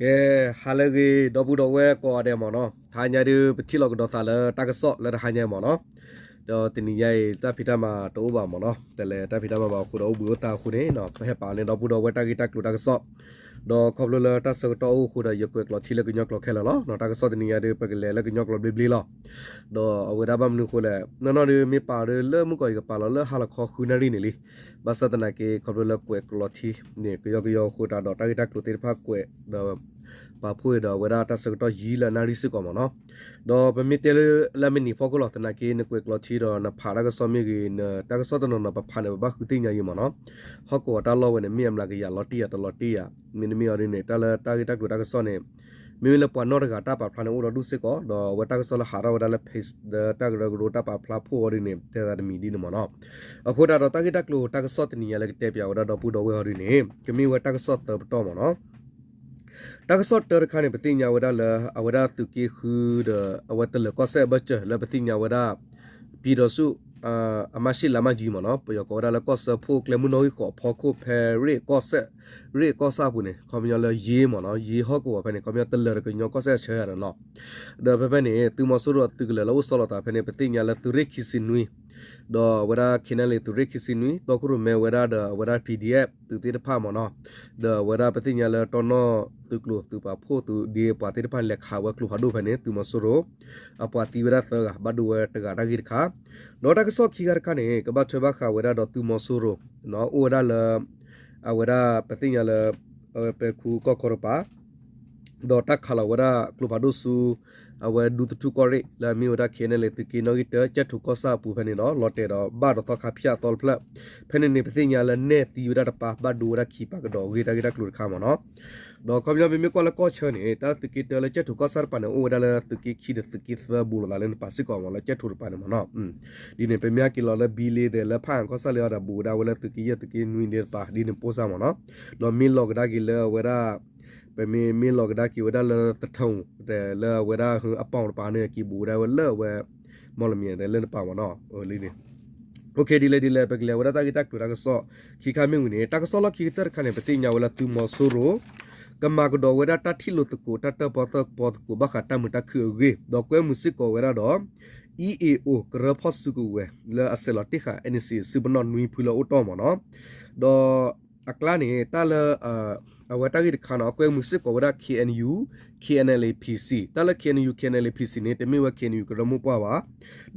ကဲ, ဟါလၢအဂ့ၤ ဒီပုၢ်ဒီဝဲၢ်ကိးဂၤဒဲးမ့ၢ်နီၤ, တဟါညါဒုး ပထံၣ်လိာ်ကဒီးသးလၢတၢ်ကစီၣ်လၢတဟါညါမ့ၢ်နီၤ, ဒီးတနံၤညါအံၤ တၢ်ဖံးတၢ်မၤတအိၣ်ဘၣ်မ့ၢ်နီၤ, တလဲၤတၢ်ဖံးတၢ်မၤဘၣ်အဃိဒီးအိၣ်ဘှံးအိၣ်သါအဃိန့ၣ် ပဟဲပာ်န့ၢ်ဒီပုၢ်ဒီဝဲၢ်တၢ်ဂ့ၢ်တၢ်ကျိၤတၢ်ကစီၣ်, ဒီးခီဖျိလၢတၢ်ဆၢကတီၢ်အိၣ်အဃိဒီး ယကွဲးကျိာ်ထံလၢကညီကျိာ်ခဲလၢာ်လီၤ. တၢ်ကစီၣ်တနံၤညါဒုး ပကလဲၤလၢကညီကျိာ်ဘျ့ဘျ့လီၤ. ဒီးအဝဲဒၣ်ဘၣ်မနုၤအဃိလဲၣ်, နီၢ်နီၢ်ဒုး မ့ၢ်ပာ်အီၤဒုး လၢမုၢ်ကီၢ်အံၤကပာ်လီၤလၢဟါလီၤခီဃုနၣ်ရံၣ်န့ၣ်လံ. ဘၣ်ဆၣ်သနာ်က့ ခီဖျိလၢကွဲးကျိာ်ထံန့ၣ် ကယီကယီအဃိသတးဒီး တၢ်ဂ့ၢ်တၢ်ကျိၤသ့ၣ်တဖၣ်ကွဲးဒီး ပာ်ဖှိၣ်ဒီးအဝဲဒၣ်တၢ်ဆၢကတီၢ်ယံာ်လၢအနၣ်ရံၣ်စ့ၢ်ကီးမ့ၢ်နီၤ. ဒီးပမ့ၢ်တဲလၢလၢမ့ၢ်နံၤဖီခိၣ်လီၤ, သနာ်က့ နကွဲးကျိာ်ထံဒီးနဖးတၢ်ကစီၣ်မ့ၢ်ဂ့ၤ, နတၢ်ကစီၣ်တနီၤနီၤပဖးန့ၣ် ပဘၣ်ဃုသ့ၣ်ညါယံာ်မ့ၢ်နီၤ. ဟီၣ်ကဝီၤတၢ်လီၢ်ဝဲန့ၣ် မ့ၢ်အမျးကယၤလီၤတံၢ်ယၤတလီၤတံၢ်ယၤ, မ့တမ့ၢ်အီၤဒ်န့ၣ် တၢ်လၢတၢ်ဂ့ၢ်တၢ်ကျိၤတၢ်ကစီၣ်န့ၣ် မ့မ့ၢ်လၢပှၤနီၢ်တဂၤတၢ်ပာ်ဖျါန့ၣ်အိၣ်ဒီးဒူၣ်စ့ၢ်ကီး, ဒီးအဝဲတၢ်ကစီၣ်လၢဟးထီၣ်ဝဲဒၣ်လၢ page ဒီးတၢ်ကရၢကရိတၢ်ပာ်ဖျါဖှိၣ်အီၤဒ်န့ၣ် တဲသးတမံၤဒ်န့ၣ်မ့ၢ်နီၤ. အဃိသတးဒီးတၢ်ဂ့ၢ်တၢ်ကျိၤတၢ်ကစီၣ်တနံၤညါလၢကတဲပၠးဝဲဒၣ်ဒီပုၢ်ဒီဝဲၢ်အီၤဒ်န့ၣ် ကမ့ၢ်ဝဲတၢ်ကစီၣ်သၢပတီၢ်မ့ၢ်နီၤ. တၢ်ကစီၣ်တၢတခါန့ၣ် ပသ့ၣ်ညါဝဲဒၣ်လၢ အဝဲဒၣ်သုးက့ဃုဒီး အဝဲတလၢၤကီၢ်စဲၣ်အဘၢၣ်စၢၤလၢပသ့ၣ်ညါဝဲဒၣ် ပြည်ထောင်စု အမှတ်ရှစ်လမ်းမကြီးမ့ၢ်နီၤ, ပယီၤကိးဝဲဒၣ်လၢကီၢ်စၢဖှိၣ်ကျဲမုၢ်နီၣ်ဂံၢ်ဃိးအဖီခိၣ် ဖဲရ့ၣ်ကီၢ်စဲၣ်, ရ့ၣ်ကီၢ်ဆၣ်အပူၤန့ၣ် ခီပညီလၢယ့မ့ၢ်နီၤ, ယ့ဟီၣ်ကဝီၤဖဲန့ၣ် ခီပညီတလၢၤဒီးကညီကီၢ်စဲၣ်အဆၢယၤဒီးလီၤ. ဒီးဖဲဖဲန့ၣ် သုးမီၤစိရိၤအသုးကလၢၤလၢအိၣ်ဆီလီၤသးဖဲန့ၣ် ပသ့ၣ်ညါလၢသုးရ့ၣ်ခံဆံနွံ ဒီးအဝဲဒၣ် KNLA သုးရ့ၣ်ခံဆံနွံ တီခိၣ်ရိၣ်မဲဝဲဒၣ်ဒီးအဝဲဒၣ် PDF သုးသ့ၣ်တဖၣ်မ့ၢ်နီၤ, ဒီးအဝဲဒၣ်ပသ့ၣ်ညါလၢတီနီၣ်သုးကျိၤသုးပာ်ဖှိၣ်သုးဒ့ပှၤသ့ၣ်တဖၣ်လဲၤခးဝဲကျိဖးဒိၣ်ဖဲန့ၣ် သုးမီၤစိရိၤ အပှၤသံဝဲဒၣ်သၢဂၤ ဘၣ်ဒိဝဲတဂၤတၢ်ဂ့ၢ်တခါ, ဒီးတၢ်ကစီၣ်ခံခါတခါန့ၣ် ကဘၣ်ထွဲဘၣ်ဃးဝဲဒၣ်ဒီးသုးမီၤစိရိၤ အိၣ်ဝဲဒၣ်လၢ အဝဲဒၣ်ပသ့ၣ်ညါလၢ ပဲခူကီၢ်ခီတပၤ ဒီးတၢ်ခးလီၤဝဲဒၣ်ကျိဖးဒိၣ်ဆူ အဝဲဒူသထူၣ်ကီၢ်ရ့ၣ် လၢအမ့ၢ်ဝဲဒၣ် KNLA သုးက့နီၣ်ဂံၢ်တၢ ကၠဲၣ်ထူကီၢ်ဆၣ်အပူၤဖဲန့ၣ်ဒီး လီၤတဲာ်ဒီးဘၣ်ဒီးသီခါဖၠၣ်အသီတဖျၢၣ်, ဖဲန့ၣ်န့ၣ် ပသ့ၣ်ညါလၢနဲၣ်သံဝဲဒၣ်တပၤ ဘၣ်ဒိဝဲဒၣ်ခံပၤကဒီးအဂ့ၢ် တၢ်ဂ့ၢ်တၢ်ကျိၤတခါမ့ၢ်နီၤ. ဒီးခီပညီပမ့ၢ်ကွၢ်လၢကီၢ်ဆၢန့ၣ် တၢ်သုးက့တၢလၢကၠဲၣ်ထူကီၢ်ဆၣ်တပၤန့ၣ် အိၣ်ဝဲဒၣ်လၢသုးက့ခံဒီးသုးက့သၢဘူးလိာ်သးလၢနပၤစ့ၢ်ကီးမ့ၢ် လၢကၠဲၣ်ထူတပၤန့ၣ်မ့ၢ်နီၤ. ဒ်န့ၣ် ပမ့ၢ်ဟဲက့ၤလီၤလၢဘံလ့ဒီး လၢဖးအၣ်ကီၢ်ဆၣ်လၢအီၤဒီး ဘူးဝဲဒၣ်ဝဲလၢသုးက့ယဲၢ်သုးက့နွံလ့တပၤ ဒ်န့ၣ်ပိၢ်စၢ်မ့ၢ်နီၤ. ဒီးမ့ၢ်လီၤကဒါက့ၤလၢအဝဲဒၣ် ပမ့ၢ်မ့ၢ်လီၤကဒါက့ၤဝဲဒၣ်လၢသထူၣ် တဲလၢအဝဲဒၣ်အပီၣ်တပၤန့ၣ် က့ၤဘူးဝဲဒၣ်ဝဲလၢအဝဲ မီၢ်လမံၤတဲလၢနပၤမ့ၢ်နီၤ လံန့ၣ် ဒ်လဲၣ်ဒ်လဲၣ် ပကလဲၤဝဲဒၣ်တၢ်ဂ့ၢ်တၢ်ကျိၤတၢ်ကစီၣ်ခံခါမ့ၢ်ဝံၤန့ၣ် တၢ်ကစီၣ်လီၢ်ခံကတၢၢ်တခါန့ၣ် ပသ့ၣ်ညါဝဲလၢသုးမီၤစိရိၤ ကမၤကဒီးဝဲဒၣ်တၢ်ထံၣ်လိာ်သကိးတၢ်တၢၣ်ပီၣ်သၢၣ်ပီသကိးဘၣ်ဃးတၢ်မုာ်တၢ်ခုၣ်အဂ့ၢ် ဒီးကွဲမုာ်စ့ၢ်ကီးဝဲဒၣ်ဒီး EAO ကရၢဖီၣ်စုကဝဲၤ လၢအဆဲးလီၤတ့ၢ်ဃာ် NCA စုပနီၣ်နွံဖုလၢအအိၣ်တီၢ်မ့ၢ်နီၤ. ဒီးအကျါန့ၣ် တၢ်လၢ အဝဲတၢ်ဂ့ၢ်တခါန့ၣ် အကွဲမုာ်စ့ၢ်ကီးဝဲဒၣ် KNU KNLA PC တၢ်လၢ KNU KNLA PC န့ၣ် တမ့ၢ်ဝဲ KNU ကရၢမိၢ်ပှၢ်ဘၣ်,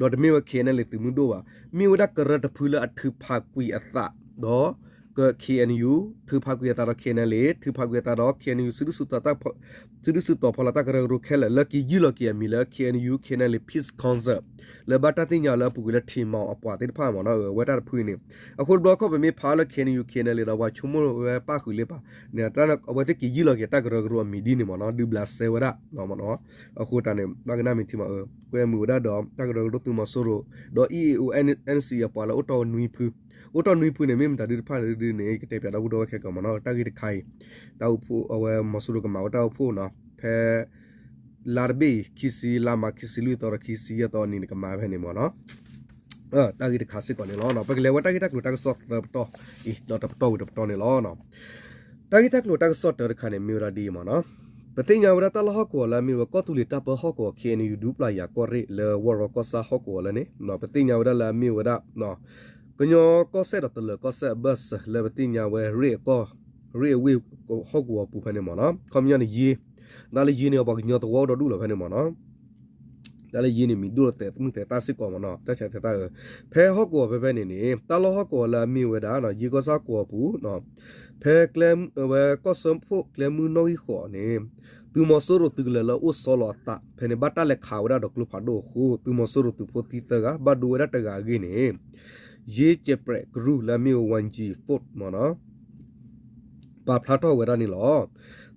ဒီးတမ့ၢ်ဝဲ KNLA သုးမုၢ်ဒိၣ်ဘၣ်, မ့ၢ်ဝဲဒၣ်ကရၢတဖုလၢအထုးဖးကွံာ်အသး ဒီး KNU ထုးဖးကွံာ်အသးဒီး KNLA ထုးဖးကွံာ်အသးဒီး KNU စုဒုၣ်စုတီၤဖီလာ်တၢ်ကရၢကရိခဲလၢာ် လၢက့ၤယုၢ်လီၤက့ၤအမံၤလၢ KNU KNLA Peace Council လၢဘၣ်တၢ်သ့ၣ်ညါလၢအပူၤကွံာ်လၢ ထံမီၤအပှၤသ့ၣ်တဖၣ်မ့ၢ်နီၤ အဝဲတၢ်တဖုအံၤန့ၣ်. အဃိတဘျီခီၣ် ပမ့ၢ်ဖးလၢ KNU KNLA ဒီးပှၤဆိကမိၣ်ဝဲပၣ်ဃုာ်လၢပှၤန့ၣ် အဝဲသ့ၣ်က့ၤယုၢ်လီၤက့ၤတၢ်ကရၢကရိအမံၤဒ်န့ၣ်မ့ၢ်နီၤ ဒုးဘျးစဲဝဲဒၣ် အဃိတၢ်န့ၣ် ဘၣ်ကနၣ်မ့ၢ်ထံမး ကွဲမုာ်ဝဲဒၣ်ဒီး တၢ်ကရၢကရိသုးမီၤစိရိၤ ဒီး EAO NCA အပှၤလၢအိၣ်တီၢ်ဝဲနွံဖု, အိၣ်တီၢ်နွံဖုန့ၣ် မ့ၢ်မတၤဒုတဖၣ်လဲၣ်ဒုန့ၣ် ကတဲပၠးဒီပုၢ်ဒီဝဲၢ်ခဲကီးမ့ၢ်နီၤ တၢ်ဂ့ၢ်တခါအံၤ တၢ်အိၣ်ဖှိၣ် အဝဲမီၤစိရိၤကမၤဝဲတၢ်အိၣ်ဖှိၣ်နီၤ ဖဲ လါတဘ့ၣ်အံၤ ခံဆံ လါမး ခံဆံလွံၢ်သီဒီး ခံဆံယဲၢ်သီအနံၤန့ၣ် ကမၤဖဲန့ၣ်မ့ၢ်နီၤ တၢ်ဂ့ၢ်တခါစ့ၢ်ကီးန့ၣ်လီၤ. ပကလဲၤဝဲတၢ်ဂ့ၢ်တၢ်ကျိၤတၢ်ကစီၣ်သၢပတီၢ်အံၤ ဒီးတပတီၢ်ဝံၤတပတီၢ်န့ၣ်လီၤ. တၢ်ဂ့ၢ်တၢ်ကျိၤတၢ်ကစီၣ်တၢတခါန့ၣ် မ့ၢ်ဝဲဒၣ်ဒ်အံၤမ့ၢ်နီၤ ပသ့ၣ်ညါဝဲဒၣ်တၢ်လီၢ်ဟီၣ်ကဝီၤလၢအမ့ၢ်ဝဲကီၢ်သူလ့ၤတၢ်ပၢဟီၣ်ကဝီၤ KNU ဒူပျၢ်ယၤကီၢ်ရ့ၣ် လၢဝီၢ်ရီကီၢ်ဆၣ်ဟီၣ်ကဝီၤလၢန့ၣ် ပသ့ၣ်ညါဝဲဒၣ်လၢအမ့ၢ်ဝဲဒၣ် ကညီကီၢ်စဲၣ်ဒီးတလၢၤကီၢ်စဲၣ်အဘၢၣ်စၢၤလၢပသ့ၣ်ညါဝဲ ရ့ၣ်အဝ့ၢ်ဟီၣ်ကဝီၤပူၤဖဲန့ၣ်မ့ၢ်နီၤ ခီပညီန့ၣ်ယ့ တၢ်လၢယ့န့ၣ် ပှၤကညီသဝီအိၣ်ဒီဒူၣ်လီၤဖဲန့ၣ်မ့ၢ်နီၤ တၢ်လၢယ့န့ၣ် မံၤဒိၣ်လီၤသဲးမုၢ်သဲးသၣ်စ့ၢ်ကီးမ့ၢ်နီၤ တၢ်ဆဲးသဲးသၣ်ဧၢ ဖဲဟီၣ်ကဝီၤဖဲဖဲန့ၣ်န့ၣ် တၢ်လီၢ်ဟီၣ်ကဝီၤလၢအမ့ၢ်ဝဲဒၣ် ယ့ကီၢ်ဆၣ်ကဝီၤပူၤ ဖဲဝဲကီၢ်စၢဖှိၣ်ကျဲမုၢ်နီၣ်ဂံၢ်ဃိးန့ၣ် သုးမီၤစိရိၤသုးကလၢၤလၢအိၣ်ဆီလီၤအသးဖဲန့ၣ် ဘၣ်တၢ်လဲၤခးဝဲဒၣ်ဒီးကျိဖးဒိၣ်အဃိ သုးမီၤစိရိၤသုးဖိသံသၢဂၤ ဘၣ်ဒိဝဲဒၣ်တဂၤအဂ့ၢ်န့ၣ် ယ့ကဲးပြဲးကရူၢ်လၢအမ့ၢ်ဝဲ ဝၣ်ကၠံၣ် Fort မ့ၢ်နီၤ ပာ်ဖျါထီၣ်ဝဲဒၣ်န့ၣ်လီၤ.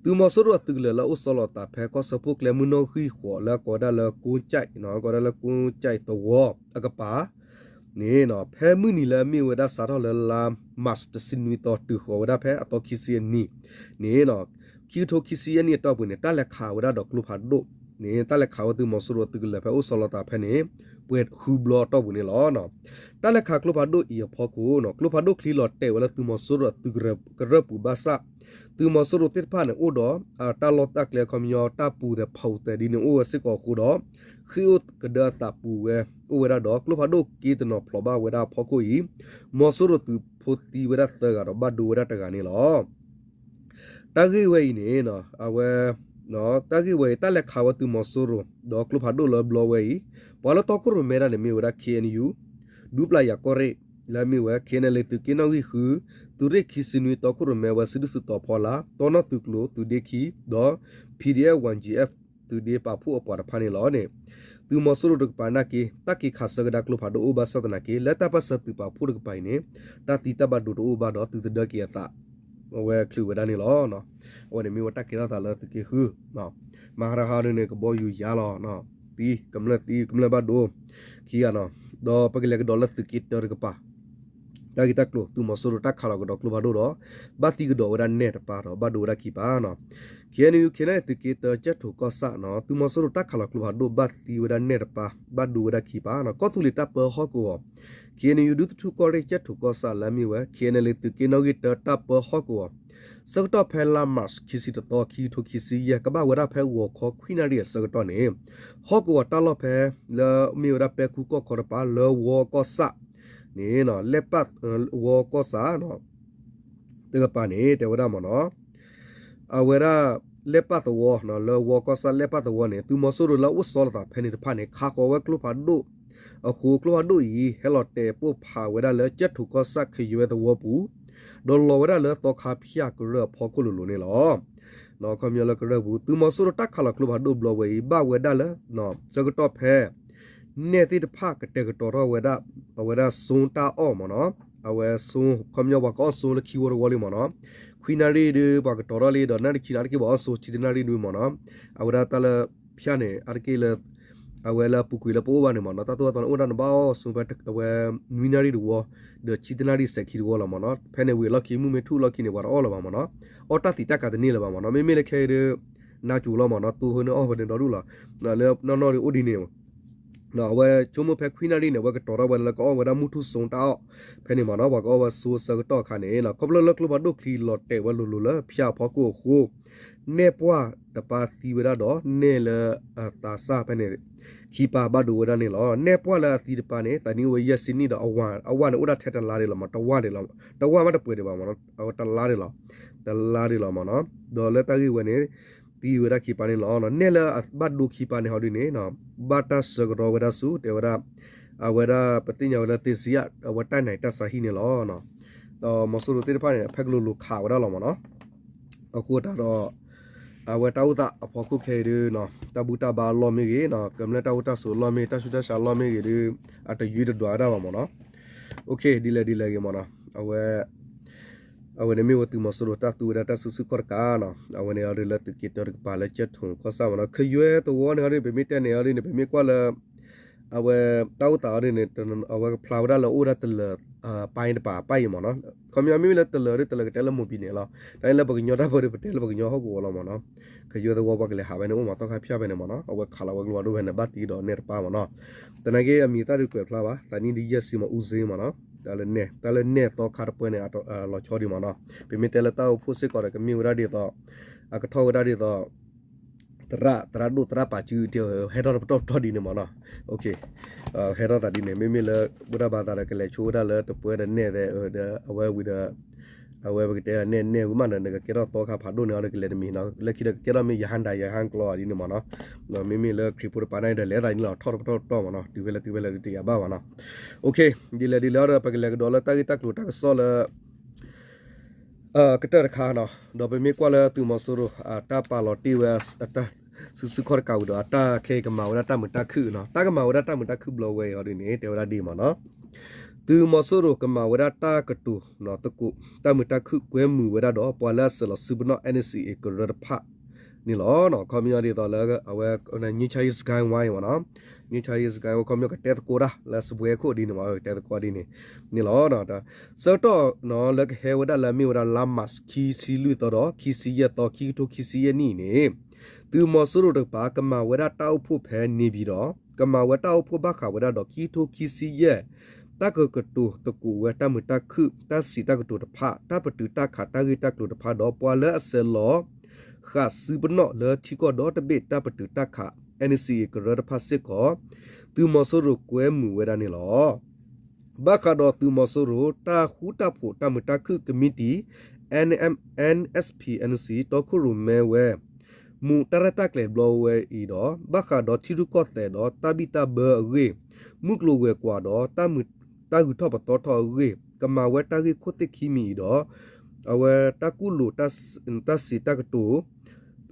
သုးမီၤစိရိၤအသုးကလၢၤလၢအိၣ်ဆီလီၤအသးဖဲကီၢ်စၢဖှိၣ်ကျဲမုၢ်နီၣ်ဂံၢ်ဃိးလၢကိးဝဲဒၣ်လၢကိကၠဲး ကိးဝဲဒၣ်လၢကိကၠဲးသဝီအကပၤန့ၣ် ဖဲမုၢ်နံၤလၢအမ့ၢ်ဝဲဒၣ်စးထီၣ်လၢလါ March တဆံနွံသီ တုၤဃီၤဝဲဒၣ်ဖဲအသီခံဆံအနံၤန့ၣ် ခံကထိခံဆံယဲၢ်နံၣ်အတီၢ်ပူၤန့ၣ် တၢ်လဲၤခးဝဲဒၣ်ဒီးကျိဖးဒိၣ် န့ၣ် တၢ်လဲၤခးဝဲသုးမီၤစိရိၤသုးကလၢၤဖဲအိၣ်ဆီလီၤသးဖဲန့ၣ် ပှဲၤဃုဘျီအတီၢ်ပူၤန့ၣ်လီၤ. တၢ်လဲၤခးကျိဖးဒိၣ်အံၤအဖီခိၣ် ကျိဖးဒိၣ်ချံလီၤတဲာ်ဝဲလၢသုးမီၤစိရိၤအသုးကရၢၢ်ပူၤဘၣ်ဆၣ် သုးမီၤစိရိၤသ့ၣ်တဖၣ်န့ၣ် အိၣ်ဒီးတၢ်လီၢ်တၢ်ကျဲခီပညီ တၢ်ပူၤသဲးဖီအူသဲးဒ်န့ၣ်အိၣ်ဝဲစ့ၢ်ကီးအဃိဒီး ဃ့ၢ်အိၣ်ကဒၢအသးပူၤဝဲအိၣ်ဝဲဒၣ်ဒီး ကျိဖးဒိၣ်က့တနီၤဖျိးဘၣ်ဝဲဒၣ်အဖီခိၣ်အံၤ မီၤစိရိၤသုးဖိသံဝဲဒၣ်သၢဂၤဒီးဘၣ်ဒိဝဲဒၣ်တဂၤန့ၣ်လီၤ. တၢ်ဂ့ၢ်ဝဲအံၤန့ၣ် အဝဲ တၢ်ဂ့ၢ်ဝဲအံၤ တၢ်လဲၤခးဝဲသုးမီၤစိရိၤ ဒီးကျိဖးဒိၣ်လၢဘျီဝဲအံၤ ပှၤလၢတီခိၣ်ရိၣ်မဲဒၣ်န့ၣ်မ့ၢ်ဝဲဒၣ် K N U ဒူပျၢ်ယၤကီၢ်ရ့ၣ် လၢအမ့ၢ်ဝဲ K N L A သုးက့နီၣ်ဂံၢ်ဃု သုးရ့ၣ်ခံဆံနွံ တီခိၣ်ရိၣ်မဲဝဲစုဒုၣ်စုတီၤဖီလာ် တီနီၣ်သုးကျိၤသုးဒ့ခံ ဒီး P D F one G F သုးဒ့ပာ်ဖှိၣ်အပှၤတဖၣ်န့ၣ်လီၤန့ၣ် သုးမီၤစိရိၤတကပၤနာ်က့ တၢ်က့ၤခးဆၢကဒါကျိဖးဒိၣ်အိၣ်ဘၣ်ဆၣ်သနာ်က့ လၢတၢ်ပၢၢ်ဆၢသုးပာ်ဖှိၣ်တကပၤအံၤန့ၣ် တၢ်သံတၢ်ဘၣ်ဒိတအိၣ်ဘၣ်ဒီးသုးသဒၢက့ၤအသး အဝဲချုးဝဲဒၣ်န့ၣ်လီၤ. အဝဲန့ၣ်မ့ၢ်ဝဲတၢ်ကဲထီၣ်သးလၢသုးက့ဃု မၤဟါရဟါဒ်န့ၣ် ကဘီယူၤယါလီၤ သံ ကမျၢၢ်သံ ကမျၢၢ်ဘၣ်ဒိ ခံဂၤနီၤ ဒီးပကလဲၤကဒီးလၢသုးက့တၢတကပၤ တၢ်ဂ့ၢ်တၢ်ကျိၤ သုးမီၤစိရိၤတၢ်ခးလီၤကဒီးကျိဖးဒိၣ်ဒီး ဘၣ်သံကဒီးဝဲဒၣ်နဲၣ်တပၤဒီး ဘၣ်ဒိဝဲဒၣ်ခံပၤနီၤ K N U K N L A သုးက့တၢ ကၠဲၣ်ထိၣ်ကီၢ်ဆၣ်နီၤ သုးမီၤစိရိၤတၢ်ခးလီၤကျိဖးဒိၣ် ဘၣ်သံဝဲဒၣ်နဲၣ်တပၤ ဘၣ်ဒိဝဲဒၣ်ခံပၤနီၤ ကီၢ်သူလ့ၤတၢ်ပၢဟီၣ်ကဝီၤ K N U ဒူသထူၣ်ကီၢ်ရ့ၣ် ကၠဲၣ်ထိၣ်ကီၢ်ဆၣ်လၢအမ့ၢ်ဝဲ K N L A သုးက့နီၣ်ဂံၢ်တၢတၢ်ပၢဟီၣ်ကဝီၤ ဆၢကတီၢ်ဖဲလါမး ခံဆံတသီ ခံကထိခံဆံယဲၢ် ကဘၣ်ဝဲဒၣ်ဖဲဂီၤခီခွံနၣ်ရံၣ်အဆၢကတီၢ်န့ၣ် ဟီၣ်ကဝီၤတၢ်လီၢ်ဖဲ လၢမ့ၢ်ဝဲဒၣ်ပဲၢ်ကူၣ်ကီၢ်ခီတပၤ လၢဝီကီၢ်ဆၣ်န့ၣ် လဲၣ်ပၣ် ဝီကီၢ်ဆၣ် တကပၤန့ၣ် တဲဝဲဒၣ်မ့ၢ်နီၤ အဝဲဒၣ် လဲၣ်ပၣ်သဝီ လၢဝီကီၢ်ဆၣ်လဲၣ်ပၣ်သဝီန့ၣ် သုးမီၤစိရိၤလၢအအိၣ်ဆီလီၤသးဖဲန့ၣ်တဖၣ်န့ၣ် ခးဃီၤဝဲကျိဖးဒိၣ်အဃိ ကျိဖးဒိၣ်အံၤ ဟဲလီၤတဲာ်ပိၢ်ဖးဝဲဒၣ်လၢကၠဲၣ်ထိၣ်ကီၢ်ဆၣ်ခယွဲသဝီပူၤ ဒီးလီၤဝဲဒၣ်လၢသီခါဖၠၣ်ကရၢၢ်အဖီခိၣ်လိၤလိၤန့ၣ်လီၤ. ခီပညီလၢကရၢၢ်ပူၤ သုးမီၤစိရိၤတၢ်ခးလီၤကျိဖးဒိၣ်ဘျီဝဲအံၤ ဘၣ်ဝဲဒၣ်လၢ ဆၢကတီၢ်ဖဲ နဲၣ်သ့ၣ်တဖၣ်ကတဲာ်ကတီၤထီၣ်ဝဲဒၣ် အဝဲဒၣ်စိတၢ်အီၣ်မ့ၢ်နီၤ အဝဲစိ ခီပညီပှၤကအီၣ်စိလၢခံဝီတဝီလံမ့ၢ်နီၤ ခွံနၣ်ရံၣ်ဒုး ပှၤကတီၤထီၣ်လံဒီး နၣ်ရံၣ်ခံနၣ်ရံၣ် အါတက့ၢ်ပှၤအီၣ်စိ ဆံတနၣ်ရံၣ်ဒုးမ့ၢ်နီၤ အဝဲဒၣ်တၢ်လၢဖၠၣ်န့ၣ် အါတက့ၢ်လၢ အဝဲလၢအပူၤကွံာ်လၢပအိၣ်ဘၣ်န့ၣ်မ့ၢ်နီၤ တၢ်သိၣ်တၢ်သီန့ၣ် အိၣ်ဒၣ်န့ၣ်ဘၣ်အီၣ်စိဖဲအဝဲ နွံနၣ်ရံၣ်တဝီ ဒီးဆံတနၣ်ရံၣ်စဲးခံတဝီလီၤမ့ၢ်နီၤ ဖဲန့ၣ်ဝံၤအလီၢ်ခံ မုၢ်မ့ၢ်ထူၣ်လီၢ်ခံန့ၣ် ပှၤတအီၣ်လၢၤဘၣ်မ့ၢ်နီၤ အီၣ်တၢ်သံတၢ်ကးတန့ၢ်လၢၤဘၣ်မ့ၢ်နီၤ မ့မ့ၢ်လၢခဲအံၤဒုး နါကၠိၤလီၤမ့ၢ်နီၤ တိၢ်ဟိန့ၢ်အီၣ်ဝဲန့ၣ်ဒီဒူၣ်လီၤ လၢနီၢ်နီၢ်ဒုးအိၣ်ဒ်န့ၣ် အဝဲဆိကမိၣ်ဖဲခွံနၣ်ရံၣ်န့ၣ် အဝဲကတီၤထီၣ်ဝဲလၢကအီၣ်ဝဲဒၣ်မုၢ်ထူၣ်စိတၢ်အီၣ် ဖဲန့ၣ်မ့ၢ်နီၤ ပှၤကအီၣ်ဝဲစိအဆၢကတီၢ်အခါန့ၣ် ခီဖျိလၢကျိဖးဒိၣ်ချံလီၤတဲာ်ဝဲလိၤလိၤလၢဖၠၣ်အဖီခိၣ်အဃိ နဲၣ်ပှၢ်တပၤသံဝဲဒၣ်ဒီး နဲၣ်လၢအသးစၢ်ဖဲန့ၣ် ခံပၤဘၣ်ဒိဝဲဒၣ်န့ၣ်လီၤ. နဲၣ်ပှၢ်လၢအသံတပၤန့ၣ် သးနံၣ်အိၣ်ဝဲယဲၢ်ဆံနံၣ်ဒီး အဝၤန့ၣ်အိၣ်ဒၣ်ထဲတလါဒံးလီၤမ့ၢ် တဝၣ်ဒံးလီၤ တဝၣ်မးတပှဲၤဒံးဘၣ်မ့ၢ်နီၤ အဝဲတလါဒံးလီၤ တလါဒံးလီၤမ့ၢ်နီၤ ဒီးလၢတၢ်ဂ့ၢ်ဝဲန့ၣ် သံဝဲဒၣ်ခံပၤန့ၣ်လီၤ. နဲၣ်လၢအဘၣ်ဒိခံပၤန့ၣ်ဟီဒ်န့ၣ် ဘၣ်တၢ်ဆၢကတီၢ်ဝဲဒၣ်ဆူ တဲဝဲဒၣ် အဝဲဒၣ်ပသ့ၣ်ညါဝဲလၢသ့စံယၣ် အဝဲတၢ်နၢၤတၢ်ဆါဟံၣ်န့ၣ်လီၤ. ဒီးမီၤစိရိၤသ့ၣ်တဖၣ်န့ၣ် ဖဲကလိၤလိၤခးဝဲဒၣ်လီၤမ့ၢ်နီၤ အဃိတၢ်ဒီး အဝဲတၢ်အိၣ်သးအဖီခိၣ်ခဲအံၤဒုး တၢ်ဘူၣ်တၢ်ဘါအလီၢ်မ့ၢ်ဂ့ၤ ကမျၢၢ်တၢ်အိၣ်တၢ်ဆိးအလီၢ်မ့ၢ်ဂ့ၤ တၢ်ဆူးတၢ်ဆါအလီၢ်မ့ၢ်ဂ့ၤဒုး အတယွံတဒွးဝဲဒၣ်ဘၣ်မ့ၢ်နီၤ. ဒ်လဲၣ်ဒ်လဲၣ်ဂ့ၤမ့ၢ်နီၤ အဝဲ အဝဲန့ၣ်မ့ၢ်ဝဲသုးမီၤစိရိၤတၢ်သူဝဲဒၣ်တၢ်စုဆူၣ်ခီၣ်တကးနီၤ အဝဲန့ၣ်အီၤဒုးလၢသုးက့တၢတကပၤလၢကၠဲၣ်ထိၣ်ကီၢ်ဆၣ်မ့ၢ်နီၤ ခယွဲသဝီန့ၣ်အီၤဒုး ပမ့ၢ်တဲန့ၣ်အီၤဒုးန့ၣ် ပမ့ၢ်ကွၢ်လၢ အဝဲ တၢ်အိၣ်သးအီၤဒ်န့ၣ် အဝဲကဖျါဝဲဒၣ်လၢအိၣ်ဝဲဒၣ်တလၢၤ ပၢ်တပၤပၢ်အံၤမ့ၢ်နီၤ ခီပညီမ့မ့ၢ်လၢတလၢၤဒ် တလၢၤကတဲလၢမိၢ်ပံၤန့ၣ်လီၤ. တၢ်အံၤလၢပှၤကညီတၢ်ပၢဒ် ပတဲလၢပှၤကညီဟီၣ်ကဝီၤလီၤမ့ၢ်နီၤ ခယွဲသဝီပှၤကလဲၤဟးဖဲန့ၣ် အိၣ်မးသီခါဖၠၣ်ဖဲန့ၣ်မ့ၢ်နီၤ အဝဲခးလီၤဝဲကျိဖးဒိၣ်ဖဲန့ၣ် ဘၣ်သံကဒီးနဲၣ်တပၢ်မ့ၢ်နီၤ သနာ်က့အမံၤသၣ်ဒုးကွဲးဖျါဘၣ် သးနံၣ်ဒုးယဲၢ်ဆံမ့ၢ်အူစ့မ့ၢ်နီၤ တၢ်လၢနဲၣ် တၢ်လၢနဲၣ်သီခါတပၢန့ၣ် လီၤဆီဒံးမ့ၢ်နီၤ ပမ့ၢ်တဲလၢတၢ်အိၣ်ဖှိၣ်စ့ၢ်ကီးဒီး ကမ့ၢ်ဝဲဒၣ်ဒ်သိး အကထီၣ်ဝဲဒၣ်ဒ်သိး သရၣ် သရၣ်ဒိၣ်သရၣ်ပာ်စု ဟဲထီၣ်တပတီၢ်ပတီၢ်ဒ်န့ၣ်မ့ၢ်နီၤ ဟဲထီၣ်သးဒ်န့ၣ် မ့မ့ၢ်လၢ ဘူၣ်တၢ်ဘါသးဒီး ကလဲၤဆိဝဲဒၣ်လၢတပၢဒီးနဲၣ်သဲးဒီး အဝဲဝံၤဒီး အဝဲပကတဲဒ်နဲၣ်နဲၣ်ဝံၤမးဒီး နကကဲထီၣ်သီခါဖးဒိၣ်န့ၣ်အီၤဒီး ကလဲၤတမံၤနီၤ လၢခံဒီးကကဲထီၣ်မ့ၢ်ယဟၣ်ဒၣ်ယဟၣ်ကျီဒ်န့ၣ်မ့ၢ်နီၤ မ့မ့ၢ်လၢခရံာ်ဖိတပၤန့ၣ်ဒီး လဲၤသးဒ်န့ၣ်လီၤ ထီၣ်တပတီၢ်ပတီၢ်မ့ၢ်နီၤ တုၤဖဲလဲၣ်တုၤဖဲလဲၣ်ဒုးတယာ်ဘၣ်မ့ၢ်နီၤ ဒ်လဲၣ်ဒ်လဲၣ်အီၤဒီး ပကလဲၤကဒီးလၢတၢ်ဂ့ၢ်တၢ်ကျိၤတၢ်ကစီၣ်လၢ ကတၢၢ်တခါနီၤ ဒီးပမ့ၢ်ကွၢ်လၢသုးမီၤစိရိၤ တၢ်ပာ်လီၤတ့ၢ်ဝဲ တၢ်စုဆူၣ်ခီၣ်တကးဝံၤဒီး အတၢ်ခဲအံၤကမၤဝဲဒၣ်တၢ်မုာ်တၢ်ခုၣ်နီၤ တၢ်ကမၤဝဲဒၣ်တၢ်မုာ်တၢ်ခုၣ်ဘျီဝဲအံၤအီၤဒ်န့ၣ် တဲဝဲဒၣ်ဒ်မ့ၢ်နီၤ သုးမီၤစိရိၤကမၤဝဲဒၣ်တၢ်ကတိၤနီၤသကိး တၢ်မုာ်တၢ်ခုၣ်ကွဲမုာ်ဝဲဒၣ်ဒီး ပှၤလၢအစဲးလီၤစုပနီၣ် N C A ကရၢတဖၣ်န့ၣ်လီၤ. ခီပညီဒ်သိးလၢ အဝဲ ငြိမ်းချမ်းရေးစခန်းဝိုင်းမ့ၢ်နီၤ ငြိမ်းချမ်းရေးစခန်းဝိုင်း ခီပညီကတဲသကိးတၢ်လၢစပွဲခိၣ်ဒ်န့ၣ်မ့ၢ် ကတဲသကိးဒ်န့ၣ်န့ၣ်လီၤ. ဆၢကတီၢ်နီၤ လၢကဟဲဝဲဒၣ်လၢအမ့ၢ်ဝဲဒၣ်လါမး ခံဆံလွံၢ်သီဒီး ခံဆံယဲၢ်သီ ခံကထိခံဆံယဲၢ်နံၣ်အံၤန့ၣ် သုးမီၤစိရိၤတကပၤ ကမၤဝဲဒၣ်တၢ်အိၣ်ဖှိၣ်ဖဲန့ၣ်ပၠံၤဒီး ကမၤဝဲတၢ်အိၣ်ဖှိၣ်ဘၣ်ဃးဝဲဒၣ်ဒီး ခံကထိခံဆံယဲၢ် တၢ်ကကတိၤသကိးဝဲတၢ်မုာ်တၢ်ခုၣ် တၢ်စံးတၢ်ကတိၤတဖၣ် တၢ်ပတုာ်တၢ်ခးတၢ်ဂ့ၢ်တၢ်ကျိၤတဖၣ်ဒီး ပှၤလၢအဆဲးလီၤ ဃာ်စုပနီၣ်လၢထံကီၢ်ဒီတဘ့ၣ်တၢ်ပတုာ်တၢ်ခး NCA ကရၢတဖၣ်စ့ၢ်ကီး သုးမီၤစိရိၤကွဲမုာ်ဝဲဒၣ်န့ၣ်လီၤ. ဘၣ်ဃးဒီးသုးမီၤစိရိၤ တၢ်ဃူတၢ်ဖိးတၢ်မုာ်တၢ်ခုၣ်ကမံးတံာ် NSPNC တီခိၣ်ရိၣ်မဲဝဲ မူးတၢ်ရဲၣ်တၢ်ကျဲၤဘျီဝဲအံၤဒီး ဘၣ်ဃးဒီးထံရူၢ်ကီၢ်သဲးဒီးတၢ်ဘံၣ်တၢ်ဘၢအဂ့ၢ်, မုၢ်ကျိၤဝဲၤကွာ်ဒီး တၢ်ဂုၤထီၣ်ပသီထီၣ်အဂ့ၢ်, ကမၤဝဲတၢ်ဂ့ၢ်ခိၣ်သ့ၣ်ခံမံၤအံၤဒီး အဝဲတၢ်ကူၣ်လိာ် တၢ်စံးတၢ်ကတိၤ